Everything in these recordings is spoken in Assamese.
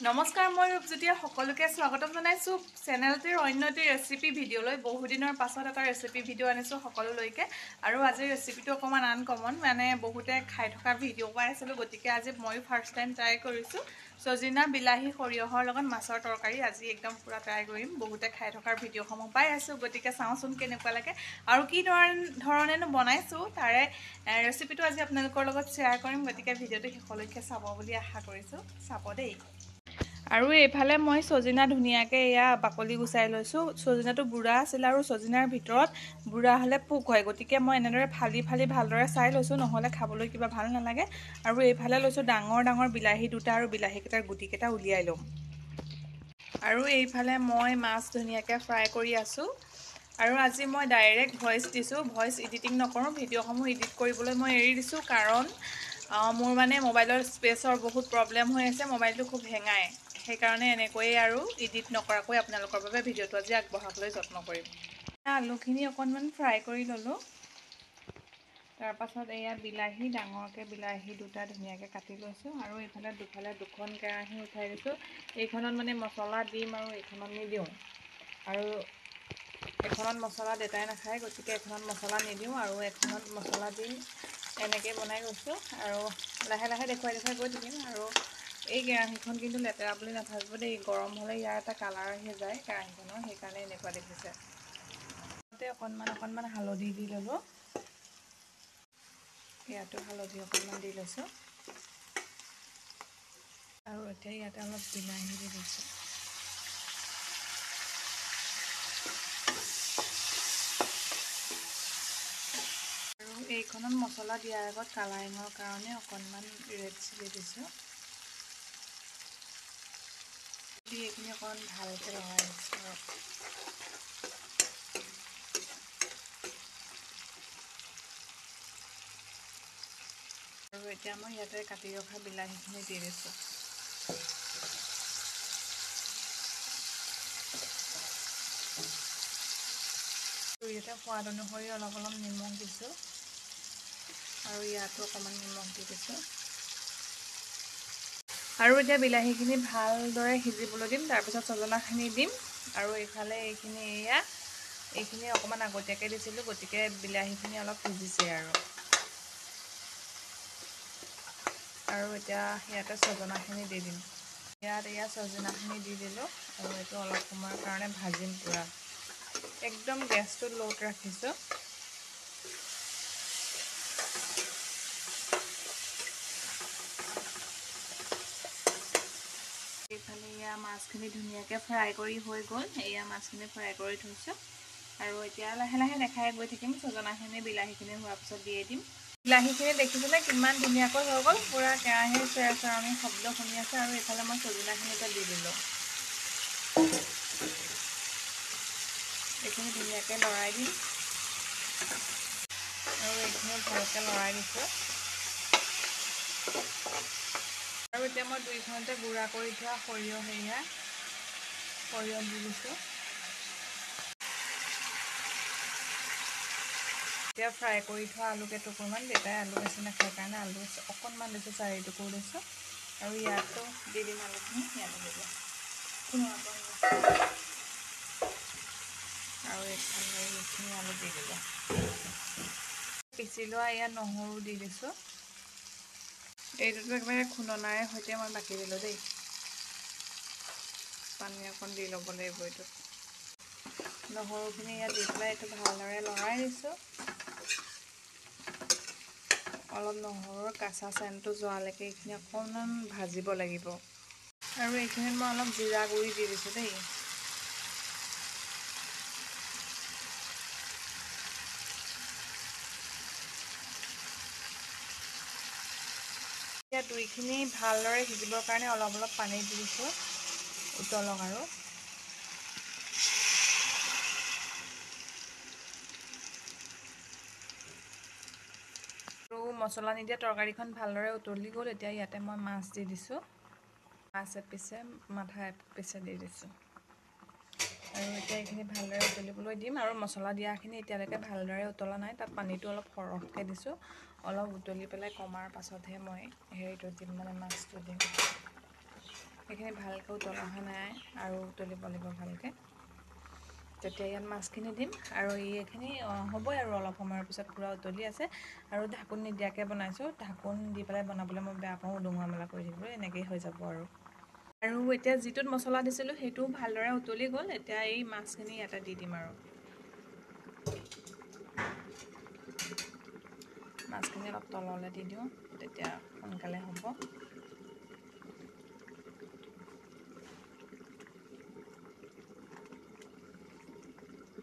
নমস্কাৰ, মই ৰূপজ্যোতিয়ে সকলোকে স্বাগতম জনাইছোঁ চেনেলটিৰ অন্য এটি ৰেচিপি ভিডিঅ'লৈ। বহুদিনৰ পাছত এটা ৰেচিপি ভিডিঅ' আনিছোঁ সকলোলৈকে। আৰু আজিৰ ৰেচিপিটো অকণমান আনকমন, মানে বহুতে খাই থকা ভিডিঅ' পাই আছিলোঁ, গতিকে আজি ময়ো ফাৰ্ষ্ট টাইম ট্ৰাই কৰিছোঁ। ছজিনা বিলাহী সৰিয়হৰ লগত মাছৰ তৰকাৰী আজি একদম পূৰা ট্ৰাই কৰিম। বহুতে খাই থকাৰ ভিডিঅ'সমূহ পাই আছোঁ, গতিকে চাওঁচোন কেনেকুৱা লাগে আৰু কি ধৰণেনো বনাইছোঁ তাৰে ৰেচিপিটো আজি আপোনালোকৰ লগত শ্বেয়াৰ কৰিম। গতিকে ভিডিঅ'টো শেষলৈকে চাব বুলি আশা কৰিছোঁ, চাব দেই। আৰু এইফালে মই ছজিনা ধুনীয়াকৈ এয়া বাকলি গুচাই লৈছোঁ। ছজিনাটো বুঢ়া আছিল আৰু ছজিনাৰ ভিতৰত বুঢ়া হ'লে পোক হয়, গতিকে মই এনেদৰে ফালি ফালি ভালদৰে চাই লৈছোঁ, নহ'লে খাবলৈ কিবা ভাল নালাগে। আৰু এইফালে লৈছোঁ ডাঙৰ ডাঙৰ বিলাহী দুটা আৰু বিলাহীকেইটাৰ গুটিকেইটা উলিয়াই ল'ম। আৰু এইফালে মই মাছ ধুনীয়াকৈ ফ্ৰাই কৰি আছোঁ। আৰু আজি মই ডাইৰেক্ট ভইচ দিছোঁ, ভইচ এডিটিং নকৰোঁ। ভিডিঅ'সমূহ এডিট কৰিবলৈ মই এৰি দিছোঁ, কাৰণ মোৰ মানে মোবাইলৰ স্পেচৰ বহুত প্ৰব্লেম হৈ আছে, মোবাইলটো খুব হেঙায়, সেইকাৰণে এনেকৈয়ে আৰু এডিট নকৰাকৈ আপোনালোকৰ বাবে ভিডিঅ'টো আজি আগবঢ়াবলৈ যত্ন কৰিম। আলুখিনি অকণমান ফ্ৰাই কৰি ল'লোঁ। তাৰপাছত এয়া বিলাহী, ডাঙৰকৈ বিলাহী দুটা ধুনীয়াকৈ কাটি লৈছোঁ। আৰু এইফালে দুফালে দুখন কেৰাহী উঠাই দিছোঁ। এইখনত মানে মছলা দিম আৰু এইখনত নিদিওঁ। আৰু এখনত মছলা দেউতাই নাখায়, গতিকে এখনত মছলা নিদিওঁ আৰু এখনত মছলা দিম। এনেকৈ বনাই গৈছোঁ আৰু লাহে লাহে দেখুৱাই দেখুৱাই গৈ থাকিম। আৰু এই কেৰাহীখন কিন্তু লেতেৰা বুলি নাভাবিব দেই, গৰম হ'লে ইয়াৰ এটা কালাৰ আহি যায় কেৰাহীখনৰ, সেইকাৰণে এনেকুৱা দেখিছে। তাতে অকণমান অকণমান হালধি দি ল'লোঁ, ইয়াতো হালধি অকণমান দি লৈছোঁ। আৰু এতিয়া ইয়াতে অলপ বিলাহী দি দিছোঁ। আৰু এইখনত মছলা দিয়াৰ আগত কালাৰিঙৰ কাৰণে অকণমান ৰেড চিলি দিছোঁ। দি এইখিনি অকণমান ভালকৈ লৰাই দিছোঁ। আৰু এতিয়া মই ইয়াতে কাটি ৰখা বিলাহীখিনি দি দিছোঁ। ইয়াতে সোৱাদ অনুসৰি অলপ অলপ নিমখ দিছোঁ আৰু ইয়াতো অকণমান নিমখ দি দিছোঁ। আৰু এতিয়া বিলাহীখিনি ভালদৰে সিজিবলৈ দিম, তাৰপিছত ছজনাখিনি দিম। আৰু এইফালে এইখিনি এয়া এইখিনি অকণমান আগতীয়াকৈ দিছিলোঁ, গতিকে বিলাহীখিনি অলপ সিজিছে। আৰু আৰু এতিয়া ইয়াতে ছজনাখিনি দি দিম। ইয়াত এয়া ছজনাখিনি দি দিলোঁ আৰু এইটো অলপ সময়ৰ কাৰণে ভাজিম। পূৰা একদম গেছটো ল'ত ৰাখিছোঁ। এইফালে এয়া মাছখিনি ধুনীয়াকৈ ফ্ৰাই কৰি হৈ গ'ল। এয়া মাছখিনি ফ্ৰাই কৰি থৈছোঁ। আৰু এতিয়া লাহে লাহে দেখাই গৈ থাকিম। ছজনাখিনি বিলাহীখিনি হোৱাৰ পিছত দিয়ে দিম। বিলাহীখিনি দেখিছেনে কিমান ধুনীয়াকৈ হৈ গ'ল, পূৰা কেৰাহীৰ চেৰচেৰণি শব্দ শুনি আছে। আৰু এইফালে মই ছজনাখিনি এতিয়া দি দিলোঁ। এইখিনি ধুনীয়াকৈ লৰাই দিম আৰু এইখিনি ভালকৈ লৰাই দিছোঁ। আৰু এতিয়া মই দুইখনতে গুড়া কৰি থোৱা সৰিয়হ, সেয়া সৰিয়হ দি দিছোঁ। এতিয়া ফ্ৰাই কৰি থোৱা আলু কেইটুকুৰমান, দেউতাই আলু বেছি নাখায় কাৰণে আলু অকণমান দিছোঁ, 4 টুকুৰ দিছোঁ। আৰু ইয়াতো দি দিম আলুখিনি, ইয়াতো দি দিম। আৰু এইফালে এইখিনি আলু দি দিলোঁ। পিচি লোৱা ইয়াত নহৰু দি দিছোঁ। এইটোতো একেবাৰে খুন্দনাৰে সৈতে মই বাকি দিলোঁ দেই। পানী অকণ দি ল'ব লাগিব এইটোত। নহৰুখিনি ইয়াত দি পেলাই এইটো ভালদৰে লৰাই দিছোঁ। অলপ নহৰুৰ কেঁচা চেনটো যোৱালৈকে এইখিনি অকণমান ভাজিব লাগিব। আৰু এইখিনিত মই অলপ জিৰা গুড়ি দি দিছোঁ দেই। এতিয়া দুইখিনি ভালদৰে সিজিবৰ কাৰণে অলপ অলপ পানী দি দিছোঁ, উতলক। আৰু মছলা নিদিয়া তৰকাৰীখন ভালদৰে উতলি গ'ল। এতিয়া ইয়াতে মই মাছ দি দিছোঁ। মাছ এপিছে, মাথা এপিছে দি দিছোঁ। আৰু এতিয়া এইখিনি ভালদৰে উতলিবলৈ দিম। আৰু মছলা দিয়াখিনি এতিয়ালৈকে ভালদৰে উতলা নাই, তাত পানীটো অলপ সৰহকৈ দিছোঁ। অলপ উতলি পেলাই কমাৰ পাছতহে মই হেৰিটো দিম, মানে মাছটো দিম। এইখিনি ভালকৈ উতল অহা নাই আৰু উতলিব লাগিব ভালকৈ। তেতিয়া ইয়াত মাছখিনি দিম আৰু এইখিনি হ'বই আৰু অলপ সময়ৰ পিছত। পূৰা উতলি আছে আৰু ঢাকোন নিদিয়াকৈ বনাইছোঁ। ঢাকোন দি পেলাই বনাবলৈ মই বেয়া পাওঁ, উদঙোৱা মেলা কৰি থাকিবলৈ। এনেকেই হৈ যাব আৰু। আৰু এতিয়া যিটোত মছলা দিছিলোঁ সেইটোও ভালদৰে উতলি গ'ল। এতিয়া এই মাছখিনি ইয়াতে দি দিম আৰু মাছখিনি অলপ তললৈ দি দিওঁ, তেতিয়া সোনকালে হ'ব।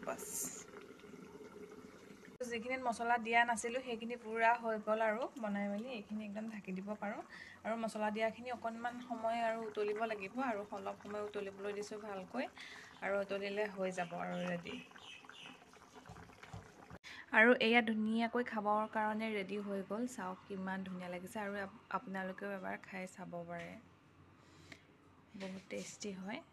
বাছ, যিখিনিত মছলা দিয়া নাছিলোঁ সেইখিনি পূৰা হৈ গ'ল আৰু বনাই মেলি এইখিনি একদম ঢাকি দিব পাৰোঁ। আৰু মছলা দিয়াখিনি অকণমান সময় আৰু উতলিব লাগিব আৰু অলপ সময় উতলিবলৈ দিছোঁ ভালকৈ আৰু উতলিলে হৈ যাব আৰু ৰেডি। আৰু এয়া ধুনীয়াকৈ খাবৰ কাৰণে ৰেডি হৈ গ'ল। চাওক কিমান ধুনীয়া লাগিছে আৰু আপোনালোকেও এবাৰ খাই চাব পাৰে, বহুত টেষ্টি হয়।